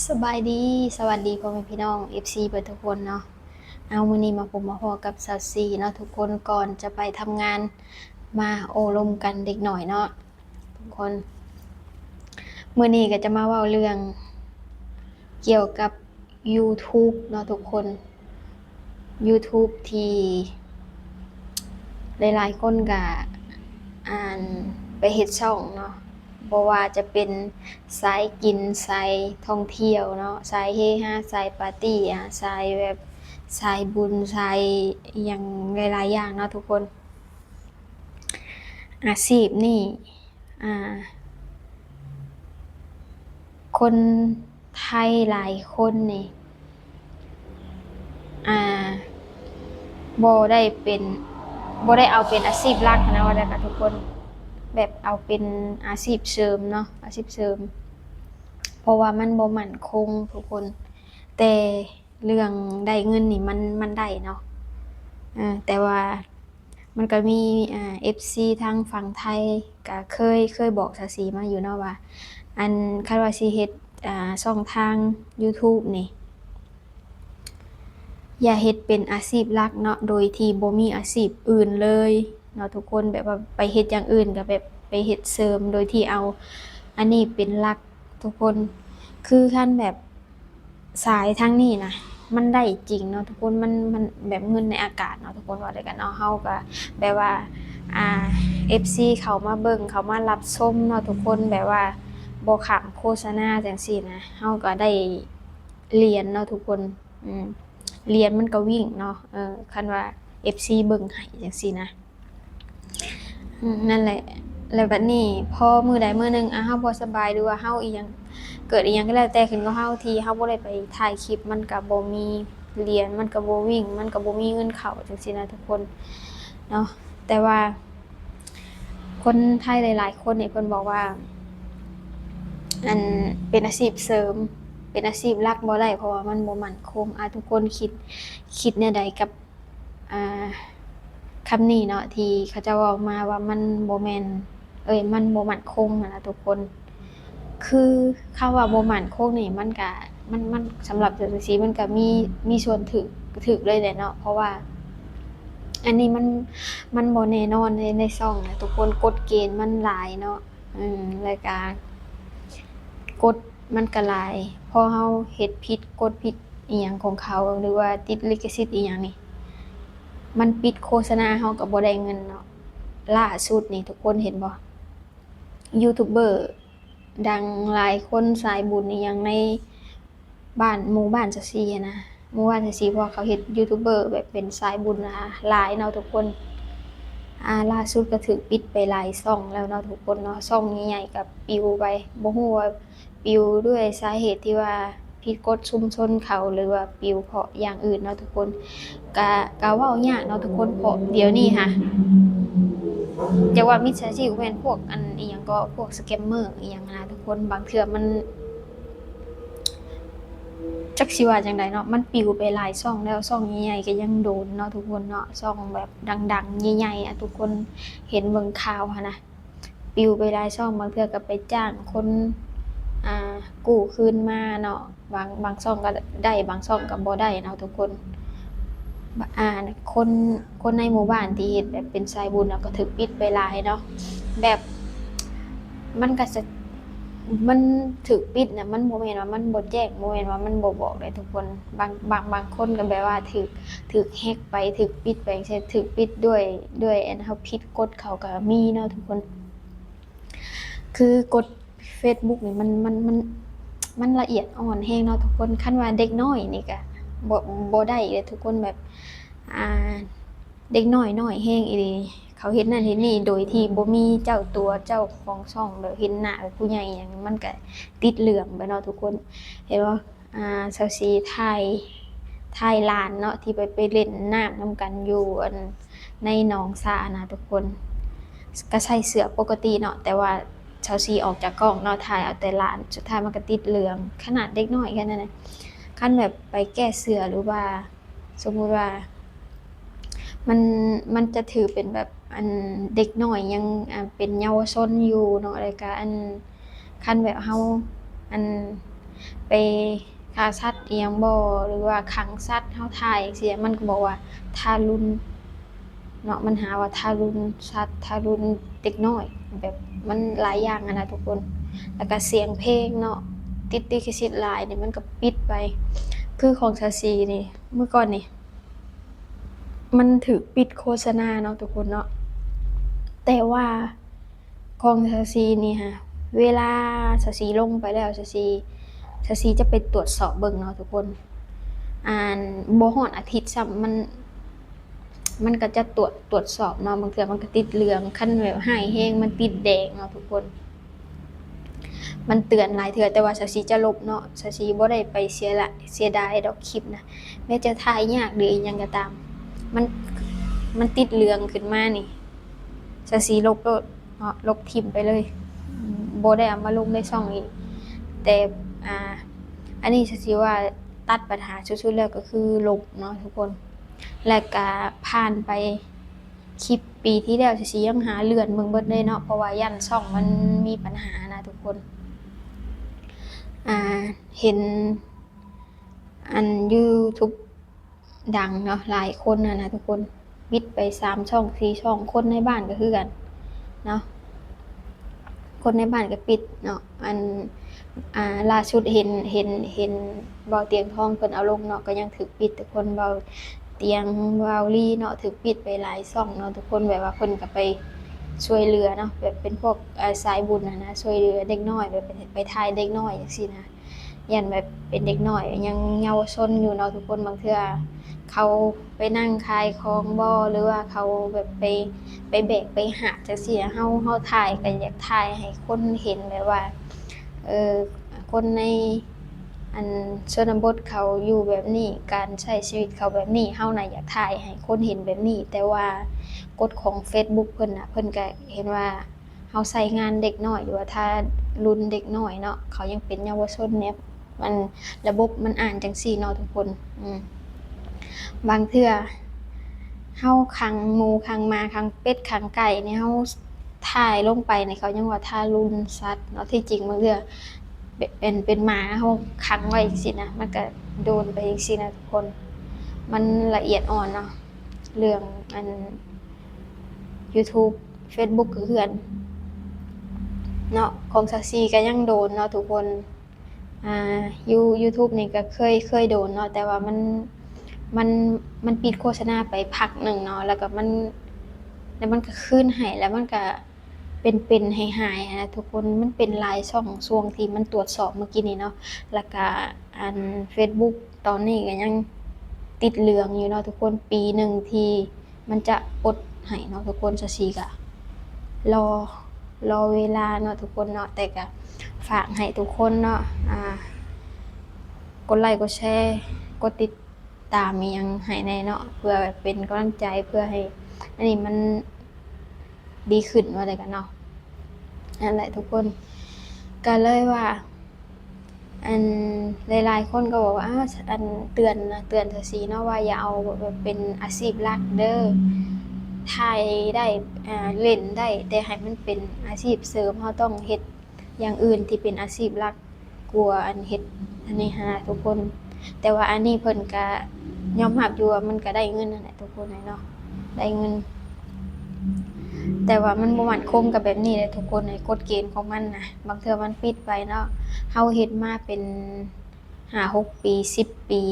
ສະບາຍດີ ສະຫວັດດີພໍ່ແມ່ພີ່ນ້ອງ ເອັຟຊີ ເບິດທຸກຄົນເນາະ. ເອົາ ມື້ນີ້ມາພົບມາພໍ້ກັບສາວສີເນາະທຸກຄົນ. ກ່ອນຈະໄປທຳງານ ມາໂອ້ລົມກັນເດັກນ້ອຍເນາະທຸກຄົນ. ມື້ນີ້ກໍຈະມາເວົ້າເລື່ອງກ່ຽວກັບ YouTube ເນາະທຸກຄົນ. YouTube ທີ່ຫຼາຍໆຄົນກະ ອ່ານ ໄປເຮັດຊ່ອງເນາະ, ບໍ່ວ່າຈະເປັນສາຍກິນ, ສາຍທ່ອງທ່ຽວເນາະ, ສາຍເຮຮາ, ສາຍປາຕີ້, ອາ ສາຍແບບ ສາຍບຸນ, ສາຍອີ່ຫຍັງຫຼາຍໆຢ່າງເນາະທຸກຄົນ. ອາຊີບນີ້ ອ່າ ຄົນໄທຫຼາຍຄົນນີ້ ອ່າ ບໍ່ໄດ້ເປັນ ບໍ່ໄດ້ເອົາເປັນອາຊີບຫຼັກນະ ວ່າແລ້ວກະທຸກຄົນ, ແບບເອົາເປັນອາຊີບເສີມເນາະ ອາຊີບເສີມ ເພາະວ່າມັນບໍ່ໝັ້ນຄົງທຸກຄົນ. ແຕ່ເລື່ອງໄດ້ເງິນນີ້ມັນ ມັນໄດ້ເນາະ ເອີ ແຕ່ວ່າ ມັນກໍມີ ອ່າ ເອັຟຊີທາງຝັ່ງໄທກໍເຄີຍ ເຄີຍບອກສາວສີມາຢູ່ເນາະວ່າ ອັນ ຄັນວ່າຊິເຮັດ ອ່າ ຊ່ອງທາງ YouTube ນີ້ ຢ່າເຮັດເປັນອາຊີບຫຼັກເນາະ ໂດຍທີ່ບໍ່ມີອາຊີບອື່ນເລີຍເນາະທຸກຄົນ. ແບບວ່າໄປເຮັດຢ່າງອື່ນກໍແບບໄປເຮັດເສີມ ໂດຍທີ່ເອົາອັນນີ້ເປັນຫຼັກ ທຸກຄົນ. ຄືຄັນແບບສາຍທາງນີ້ນະ ມັນໄດ້ຈິງເນາະທຸກຄົນ, ມັນ ມັນແບບເງິນໃນອາກາດເນາະທຸກຄົນ ວ່າໄດ້ກັນເນາະ. ເຮົາກໍແບບວ່າ ອ່າ ເອັຟຊີເຂົ້າມາເບິ່ງ ເຂົ້າມາຮັບຊົມເນາະທຸກຄົນ, ແບບວ່າບໍ່ຂ້າມໂຄສະນາຈັ່ງຊີ້ນະ ເຮົາກໍໄດ້ຫຼຽນເນາະທຸກຄົນ. ອືມ ຫຼຽນມັນກໍວິ້ງເນາະ ເອີ ຄັນວ່າເອັຟຊີເບິ່ງໃຫ້ຈັ່ງຊີ້ນະ. ອືມ ນັ້ນແຫຼະ ແລ້ວບັດນີ້ພໍມື້ໃດມື້ໜຶ່ງ ອາ ເຮົາບໍ່ສະບາຍ ຫຼືວ່າເຮົາອີ່ຫຍັງ ເກີດອີ່ຫຍັງກໍແລ້ວແຕ່ຂຶ້ນກັບເຮົາ ທີ່ເຮົາບໍ່ໄດ້ໄປຖ່າຍຄລິບ ມັນກໍບໍ່ມີຫຼຽນ ມັນກໍບໍ່ວິ້ງ ມັນກໍບໍ່ມີເງິນເຂົ້າຈັ່ງຊີ້ນະທຸກຄົນເນາະ. ແຕ່ວ່າຄົນໄທຫຼາຍໆຄົນນີ້ເພິ່ນບອກວ່າ ອັນ ເປັນອາຊີບເສີມ ເປັນອາຊີບຫຼັກບໍ່ໄດ້ ເພາະວ່າມັນບໍ່ໝັ້ນຄົງ. ອາ ທຸກຄົນຄິດ ຄິດແນວໃດກັບ ອ່າ ຄຳນີ້ເນາະ ທີ່ເຂົາເຈົ້າເວົ້າມາວ່າມັນບໍ່ແມ່ນ ເອີຍ ມັນບໍ່ໝັ້ນຄົງຫັ້ນນະທຸກຄົນ. ຄືຄຳວ່າບໍ່ໝັ້ນຄົງນີ້ ມັນກະ ມັນ ມັນ ສຳລັບຈັ່ງຊີ້ ມັນກະມີ ມີສ່ວນຖືກ ຖືກເລີຍແຫຼະເນາະ ເພາະວ່າອັນນີ້ມັນ ມັນບໍ່ແນ່ນອນໃນ ໃນຊ່ອງນະທຸກຄົນ. ກົດເກນມັນຫຼາຍເນາະ ອືມ ແລ້ວກະກົດມັນກະຫຼາຍ ພໍເຮົາເຮັດຜິດ ກົດຜິດອີ່ຫຍັງຂອງເຂົາ ຫຼືວ່າຕິດລິຂະສິດອີ່ຫຍັງນີ້ ມັນປິດໂຄສະນາ ເຮົາກໍບໍ່ໄດ້ເງິນເນາະ. ລ່າສຸດນີ້ທຸກຄົນເຫັນບໍ່ ຢູທູບເບີດັງຫຼາຍຄົນ ສາຍບຸນອີ່ຫຍັງໃນບ້ານ ໝູ່ບ້ານຊາວສີ່ຫັ້ນນະ ໝູ່ບ້ານຊາວສີ່ ເພາະວ່າເຂົາເຮັດຢູທູບເບີແບບເປັນສາຍບຸນຫຼາຍເນາະທຸກຄົນ. ອ່າ ລ່າສຸດກໍຖືກປິດໄປຫຼາຍຊ່ອງແລ້ວເນາະທຸກຄົນເນາະ. ຊ່ອງໃຫຍ່ໆກໍປິວໄປ ບໍ່ຮູ້ວ່າປິວດ້ວຍສາເຫດທີ່ວ່າ ຜິດກົດຊຸມຊົນເຂົາ ຫຼືວ່າປິວເພາະຢ່າງອື່ນເນາະທຸກຄົນ. ກະ ກະເວົ້າຍາກເນາະທຸກຄົນ ເພາະດຽວນີ້ຫະ ຈະວ່າມິດສາຊີບ ແມ່ນພວກອັນ ອີ່ຫຍັງກໍ ພວກສະແກມເມີອີ່ຫຍັງຫັ້ນນະທຸກຄົນ. ບາງເທື່ອມັນ ຈັກຊິວ່າຈັ່ງໃດເນາະ ມັນປິວໄປຫຼາຍຊ່ອງແລ້ວ. ຊ່ອງໃຫຍ່ໆກໍຍັງໂດນເນາະທຸກຄົນເນາະ ຊ່ອງແບບດັງໆໃຫຍ່ໆ ອະ ທຸກຄົນເຫັນເບິ່ງຂ່າວຫັ້ນນະ ປິວໄປຫຼາຍຊ່ອງ. ບາງເທື່ອກໍໄປຈ້າງຄົນ ອ່າ ກູ້ຄືນມາເນາະ ບາງ ບາງຊ່ອງກໍໄດ້ ບາງຊ່ອງກໍບໍ່ໄດ້ເນາະທຸກຄົນ. ບ- ອ່າ ຄົນ ຄົນໃນໝູ່ບ້ານທີ່ເຮັດແບບເປັນສາຍບຸນນະ ກໍຖືກປິດໄປຫຼາຍເນາະ. ແບບມັນກໍສະ ມັນຖືກປິດນະ ມັນບໍ່ແມ່ນວ່າມັນບໍ່ແຈ້ງ ບໍ່ແມ່ນວ່າມັນບໍ່ບອກເດ້ທຸກຄົນ. ບາງ ບາງ ບາງຄົນກໍແບບວ່າຖືກ ຖືກແຮັກໄປ ຖືກປິດໄປຈັ່ງຊີ້ ຖືກປິດດ້ວຍ ດ້ວຍອັນເຮົາຜິດກົດເຂົາກໍມີເນາະທຸກຄົນ. ຄືກົດເຟສບຸກນີ້ມັນ ມັນ ມັນ ມັນລະອຽດອ່ອນແຮງເນາະທຸກຄົນ. ຄັນວ່າເດັກນ້ອຍນີ້ກະບໍ່ ບໍ່ໄດ້ເດ້ທຸກຄົນ ແບບ ອ່າ ເດັກນ້ອຍນ້ອຍແຮງອີ່ຫຼີ ເຂົາເຮັດນັ້ນເຮັດນີ້ໂດຍທີ່ບໍ່ມີເຈົ້າຕົວເຈົ້າຂອງຊ່ອງ ແບບເຫັນໜ້າແບບຜູ້ໃຫຍ່ຫຍັງ ມັນກະຕິດເລື່ອງໄປເນາະທຸກຄົນ ເຫັນບໍ່? ອ່າ ສາວສີຖ່າຍ ຖ່າຍຫຼານເນາະ ທີ່ໄປ ໄປຫຼິ້ນນ້ຳນຳກັນຢູ່ອັນ ໃນໜອງສານະທຸກຄົນ ກໍໃສ່ເສື້ອປົກກະຕິເນາະ ແຕ່ວ່າສາວສີອອກຈາກກ້ອງເນາະ ຖ່າຍເອົາແຕ່ຫຼານ ສຸດທ້າຍມັນກໍຕິດເລື່ອງ. ຂະໜາດເດັກນ້ອຍແຄ່ນັ້ນນະ ຄັນແບບໄປແກ້ເສື້ອ ຫຼືວ່າສົມມຸດວ່າ ມັນ ມັນຈະຖືເປັນແບບ ອັນ ເດັກນ້ອຍຍັງ ອ່າ ເປັນເຍົາວະຊົນຢູ່ເນາະ ແລ້ວກະ ອັນ ຄັນແບບເຮົາ ອັນ ໄປຂ້າສັດອີ່ຫຍັງບໍ່ ຫຼືວ່າຂັງສັດ ເຮົາຖ່າຍຈັ່ງຊີ້ ມັນກໍບອກວ່າທາລຸນເນາະ ມັນຫາວ່າທາລຸນສັດ ທາລຸນເດັກນ້ອຍ ແບບມັນຫຼາຍຢ່າງຫັ້ນນະທຸກຄົນ. ແລ້ວກໍສຽງເພງເນາະ ຕິດລິຂະສິດຫຼາຍນີ້ ມັນກໍປິດໄປ. ຄືຂອງສາວສີນີ້ ເມື່ອກ່ອນນີ້ ມັນຖືກປິດໂຄສະນາເນາະທຸກຄົນເນາະ ແຕ່ວ່າຂອງສາວສີນີ້ຫະ ເວລາສາວສີລົງໄປແລ້ວ ສາວສີ ສາວສີຈະໄປຕວດສອບເບິ່ງເນາະທຸກຄົນ ອັນ ບໍ່ຮອດອາທິດຊ້ຳ ມັນ ມັນກໍຈະຕວດ ຕວດສອບເນາະ ບາງເທື່ອມັນກໍຕິດເຫຼືອງ ຄັນແບບຮ້າຍແຮງ ມັນຕິດແດງເນາະທຸກຄົນ. ມັນເຕືອນຫຼາຍເທື່ອ ແຕ່ວ່າສາວສີຈະລົບເນາະ ສາວສີບໍ່ໄດ້ໄປເສຍລະ ເສຍດາຍດອກຄລິບນະ ແມ້ຈະຖ່າຍຍາກ ຫຼືອີ່ຫຍັງກໍຕາມ ມັນ ມັນຕິດເຫຼືອງຂຶ້ນມານີ້ ສາວສີລົບໂລດເນາະ ລົບຖິ້ມໄປເລີຍ ບໍ່ໄດ້ເອົາມາລົງໃນຊ່ອງອີກ. ແຕ່ ອ່າ ອັນນີ້ສາວສີວ່າຕັດບັນຫາສຸດໆແລ້ວກໍຄືລົບເນາະທຸກຄົນ. ແລ້ວກໍຜ່ານໄປ ຄລິບປີທີ່ແລ້ວ ສາວສີຍັງຫາເລື່ອນເບິ່ງເບິດເລີຍເນາະ ເພາະວ່າຢ້ານຊ່ອງມັນມີບັນຫານະທຸກຄົນ. ອ່າ ເຫັນອັນຢູທູບດັງເນາະ ຫຼາຍຄົນຫັ້ນນະທຸກຄົນ ປິດໄປສາມຊ່ອງ ສີ່ຊ່ອງ ຄົນໃນບ້ານກໍຄືກັນເນາະ ຄົນໃນບ້ານກໍປິດເນາະ. ອັນ ອ່າ ລ່າສຸດເຫັນ ເຫັນ ເຫັນເບົາຕຽງທອງເພິ່ນເອົາລົງເນາະ ກໍຍັງຖືກປິດທຸກຄົນ ເບົາຕຽງ ເບົາລີເນາະ ຖືກປິດໄປຫຼາຍຊ່ອງເນາະທຸກຄົນ ແບບວ່າເພິ່ນກໍໄປຊ່ວຍເຫຼືອເນາະ ແບບເປັນພວກ ເອີ ສາຍບຸນຫັ້ນນະ ຊ່ວຍເຫຼືອເດັກນ້ອຍ ແບບໄປ ໄປຖ່າຍເດັກນ້ອຍຈັ່ງຊີ້ນະ ຢ້ານແບບເປັນເດັກນ້ອຍຍັງເຍົາວະຊົນຢູ່ເນາະທຸກຄົນ ບາງເທື່ອ ເຂົາໄປນັ່ງຂາຍຂອງບໍ ຫຼືວ່າເຂົາແບບໄປ ໄປແບກໄປຫາບຈັ່ງຊີ້ ເຮົາ ເຮົາຖ່າຍກໍຢາກຖ່າຍໃຫ້ຄົນເຫັນແບບວ່າ ເອີ ຄົນໃນອັນຊົນນະບົດເຂົາຢູ່ແບບນີ້ ການໃຊ້ຊີວິດເຂົາແບບນີ້ ເຮົານະຢາກຖ່າຍໃຫ້ຄົນເຫັນແບບນີ້ ແຕ່ວ່າກົດຂອງເຟສບຸກເພິ່ນນະ ເພິ່ນກໍເຫັນວ່າ ເຮົາໃຊ້ງານເດັກນ້ອຍ ຫຼືວ່າທາລຸນເດັກນ້ອຍເນາະ ເຂົາຍັງເປັນເຍົາວະຊົນແນວ ມັນ ລະບົບມັນອ່ານຈັ່ງຊີ້ເນາະທຸກຄົນ. ອືມ ບາງເທື່ອເຮົາຂັງໝູ ຂັງໝາ ຂັງເປັດ ຂັງໄກ່ນີ້ ເຮົາຖ່າຍລົງໄປນີ້ ເຂົາຍັງວ່າທາລຸນສັດເນາະ ທີ່ຈິງບາງເທື່ອເປັນ ເປັນໝາ ເຮົາຂັງໄວ້ຈັ່ງຊີ້ນະ ມັນກະໂດນໄປຈັ່ງຊີ້ນະທຸກຄົນ. ມັນລະອຽດອ່ອນເນາະ ເລື່ອງອັນຢູທູບ ເຟສບຸກກໍຄືກັນເນາະ ຂອງສາວສີກໍຍັງໂດນເນາະທຸກຄົນ. ອ່າ ຢູ ຢູທູບນີ້ກໍເຄີຍ ເຄີຍໂດນເນາະ ແຕ່ວ່າມັນ ມັນ ມັນປິດໂຄສະນາໄປພັກໜຶ່ງເນາະ ແລ້ວກໍມັນ ແລ້ວມັນກໍຄືນໃຫ້ ແລ້ວມັນກໍເປັນໆ ຫາຍໆ ຫັ້ນນະທຸກຄົນ. ມັນເປັນຫຼາຍຊ່ອງ ຊ່ວງທີ່ມັນຕວດສອບມື້ກີ້ນີ້ເນາະ ແລ້ວກໍອັນເຟສບຸກຕອນນີ້ກໍຍັງຕິດເຫຼືອງຢູ່ເນາະທຸກຄົນ ປີໜຶ່ງທີ່ ມັນຈະປົດໃຫ້ເນາະທຸກຄົນ. ສາວສີກະລໍ ລໍເວລາເນາະທຸກຄົນເນາະ ແຕ່ກະຝາກໃຫ້ທຸກຄົນເນາະ ອ່າ ກົດໄລ ກົດແຊ ກົດຕິດຕາມອີ່ຫຍັງໃຫ້ແດ່ເນາະ ເພື່ອເປັນກຳລັງໃຈ ເພື່ອໃຫ້ອັນນີ້ມັນດີຂຶ້ນວ່າໄດ້ກະເນາະ. ນັ້ນແຫຼະທຸກຄົນ ກະເລີຍວ່າ ອັນ ຫຼາຍໆຄົນກໍບອກວ່າ ອາ ອັນ ເຕືອນນະ ເຕືອນສາວສີເນາະ ວ່າຢ່າເອົາແບບເປັນອາຊີບຫຼັກເດີ ຖ່າຍໄດ້ ອ່າ ຫຼິ້ນໄດ້ ແຕ່ໃຫ້ມັນເປັນອາຊີບເສີມ ເຮົາຕ້ອງເຮັດຢ່າງອື່ນທີ່ເປັນອາຊີບຫຼັກກວ່າ ອັນ ເຮັດອັນນີ້ຫັ້ນນະທຸກຄົນ. ແຕ່ວ່າອັນນີ້ເພິ່ນກະຍອມຮັບຢູ່ວ່າມັນກະໄດ້ເງິນຫັ້ນແຫຼະທຸກຄົນເນາະ ໄດ້ເງິນ ແຕ່ວ່າມັນບໍ່ໝັ້ນຄົງກັບແບບນີ້ເດ້ທຸກຄົນ ໃນກົດເກນຂອງມັນນະ ບາງເທື່ອມັນປິດໄປເນາະ ເຮົາເຮັດມາເປັນຫ້າຫົກປີ ສິບປີ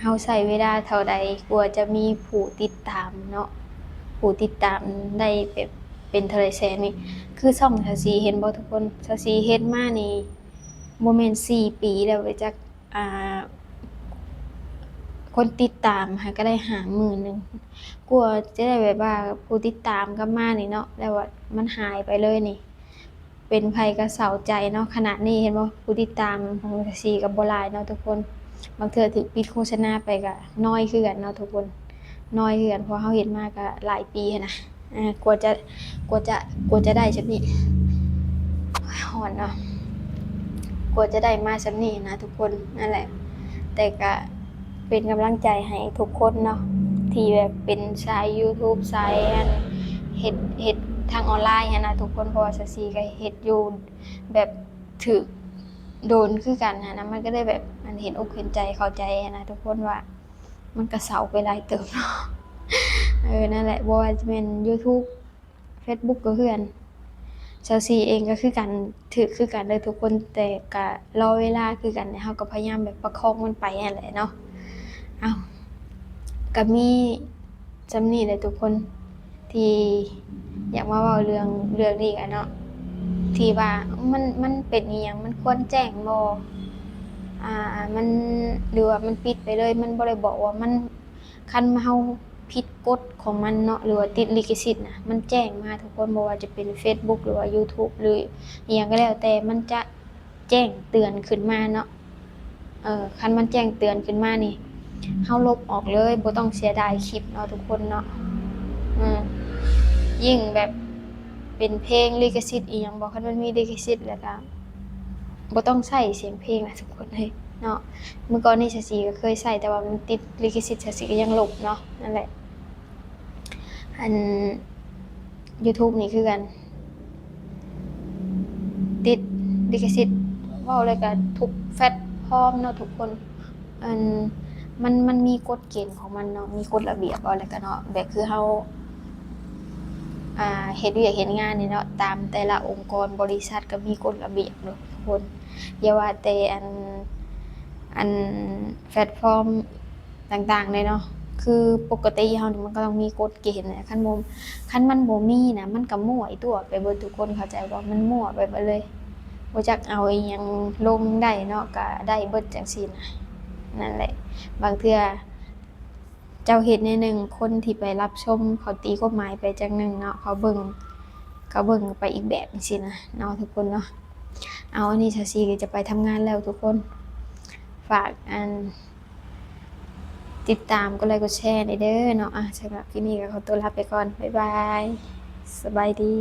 ເຮົາໃຊ້ເວລາເທົ່າໃດກວ່າຈະມີຜູ້ຕິດຕາມເນາະ ຜູ້ຕິດຕາມໄດ້ແບບເປັນເທົ່າໃດແສນນີ້ ຄືຊ່ອງສາວສີເຫັນບໍ່ທຸກຄົນ ສາວສີເຮັດມານີ້ ບໍ່ແມ່ນສີ່ປີແລ້ວ ໄປຈັກ ອ່າ ຄົນຕິດຕາມຫາກໍໄດ້ຫ້າໝື່ນໜຶ່ງ ກວ່າຈະໄດ້ແບບວ່າຜູ້ຕິດຕາມກັບມານີ້ເນາະ ແລ້ວວ່າມັນຫາຍໄປເລີຍນີ້ ເປັນໃຜກໍເສົ້າໃຈເນາະ. ຂະໜາດນີ້ເຫັນບໍ່ ຜູ້ຕິດຕາມຂອງສາວສີກໍບໍ່ຫຼາຍເນາະທຸກຄົນ ບາງເທື່ອຖືກປິດໂຄສະນາໄປກໍນ້ອຍຄືກັນເນາະທຸກຄົນ ນ້ອຍຄືກັນ ເພາະເຮົາເຮັດມາກໍຫຼາຍປີຫັ້ນນະ ອ່າ ກວ່າຈະ ກວ່າຈະ ກວ່າຈະໄດ້ສ່ຳນີ້ ຮ້ອນເນາະ ກວ່າຈະໄດ້ມາສ່ຳນີ້ນະທຸກຄົນ. ນັ້ນແຫຼະ ແຕ່ກະເປັນກຳລັງໃຈໃຫ້ທຸກຄົນເນາະ ທີ່ແບບເປັນສາຍຢູທູບ ສາຍອັນ ເຮັດ ເຮັດທາງອອນລາຍຫັ້ນນະທຸກຄົນ ເພາະວ່າສາວສີກໍເຮັດຢູ່ແບບຖືກ ໂດນຄືກັນຫັ້ນນະ ມັນກໍໄດ້ແບບ ອັນ ເຫັນອົກເຫັນໃຈ ເຂົ້າໃຈຫັ້ນນະທຸກຄົນ ວ່າມັນກໍເຊົາໄປຫຼາຍເຕີບເນາະ. ເອີ ນັ້ນແຫຼະ ບໍ່ວ່າຈະແມ່ນ YouTube Facebook ກໍຄືກັນ ຊາວສີ່ເອງກໍຄືກັນ ຖືກຄືກັນເດີທຸກຄົນ ແຕ່ກະລໍເວລາຄືກັນ ແລະ ເຮົາກໍພະຍາຍາມແບບປະຄອງມັນໄປຫັ້ນແຫຼະເນາະ. ເອົ້າ ກໍມີສ່ຳນີ້ແຫຼະທຸກຄົນ ທີ່ຢາກມາເວົ້າເລື່ອງ ເລື່ອງນີ້ກັນເນາະ ທີ່ວ່າມັນ ມັນເປັນອີ່ຫຍັງ ມັນຄວນແຈ້ງບໍ່ ອ່າ ມັນ ຫຼືວ່າມັນປິດໄປເລີຍ ມັນບໍ່ໄດ້ບອກວ່າມັນ ຄັນເຮົາຜິດກົດຂອງມັນເນາະ ຫຼືວ່າຕິດລິຂະສິດນະ ມັນແຈ້ງມາທຸກຄົນ ບໍ່ວ່າຈະເປັນ Facebook ຫຼືວ່າ YouTube ຫຼືອີ່ຫຍັງກໍແລ້ວແຕ່ ມັນຈະແຈ້ງເຕືອນຂຶ້ນມາເນາະ. ເອີ ຄັນມັນແຈ້ງເຕືອນຂຶ້ນມານີ້ ເຮົາລົບອອກເລີຍ ບໍ່ຕ້ອງເສຍດາຍຄລິບເນາະທຸກຄົນເນາະ. ເອີ ຍິ່ງແບບເປັນເພງລິຂະສິດອີ່ຫຍັງບໍ ຄັນມັນມີລິຂະສິດແລ້ວກໍ ບໍ່ຕ້ອງໃຊ້ສຽງເພງນະທຸກຄົນເອີຍເນາະ. ເມື່ອກ່ອນນີ້ຊາວສີ່ກໍເຄີຍໃຊ້ ແຕ່ວ່າມັນຕິດລິຂະສິດ ຊາວສີ່ກໍຍັງລົບເນາະ. ນັ້ນແຫຼະ ອັນ YouTube ນີ້ຄືກັນ ຕິດລິຂະສິດ ເວົ້າແລ້ວກໍທຸກແພລັດຟອມເນາະທຸກຄົນ. ອັນ ມັນ ມັນມີກົດເກນຂອງມັນເນາະ ມີກົດລະບຽບ ເວົ້າແລ້ວກໍເນາະ ແບບຄືເຮົາ ອ່າ ເຮັດວຽກເຮັດງານນີ້ເນາະ ຕາມແຕ່ລະອົງກອນບໍລິສັດກໍມີກົດລະບຽບເນາະທຸກຄົນ. ຢ່າວ່າແຕ່ອັນ ອັນແພລັດຟອມຕ່າງໆເລີຍເນາະ ຄືປົກກະຕິເຮົານີ້ມັນກໍຕ້ອງມີກົດເກນນະ ຄັນບໍ່ ຄັນມັນບໍ່ມີນະ ມັນກໍມົ້ວໄປທົ່ວໄປເບິດ ທຸກຄົນເຂົ້າໃຈບໍ່? ມັນມົ້ວໄປເບິດເລີຍ ບໍ່ຈັກເອົາອີ່ຫຍັງລົງໄດ້ເນາະ ກໍໄດ້ເບິດຈັ່ງຊີ້ນະ. ນັ້ນແຫຼະ ບາງເທື່ອເຈົ້າເຮັດແນວໜຶ່ງ ຄົນທີ່ໄປຮັບຊົມເຂົາຕີຄວາມໝາຍໄປຈັ່ງໜຶ່ງເນາະ ເຂົາເບິ່ງ ເຂົາເບິ່ງໄປອີກແບບຈັ່ງຊີ້ນະເນາະທຸກຄົນເນາະ. ເອົາ ອັນນີ້ຊາວສີ່ກໍຈະໄປທຳງານແລ້ວທຸກຄົນ ຝາກອັນ ຕິດຕາມ ກົດໄລ ກົດແຊແດ່ເດີເນາະ. ອ່າ ສຳລັບຄລິບນີ້ກໍຂໍຕົວລາໄປກ່ອນ ບາຍບາຍ ສະບາຍດີ.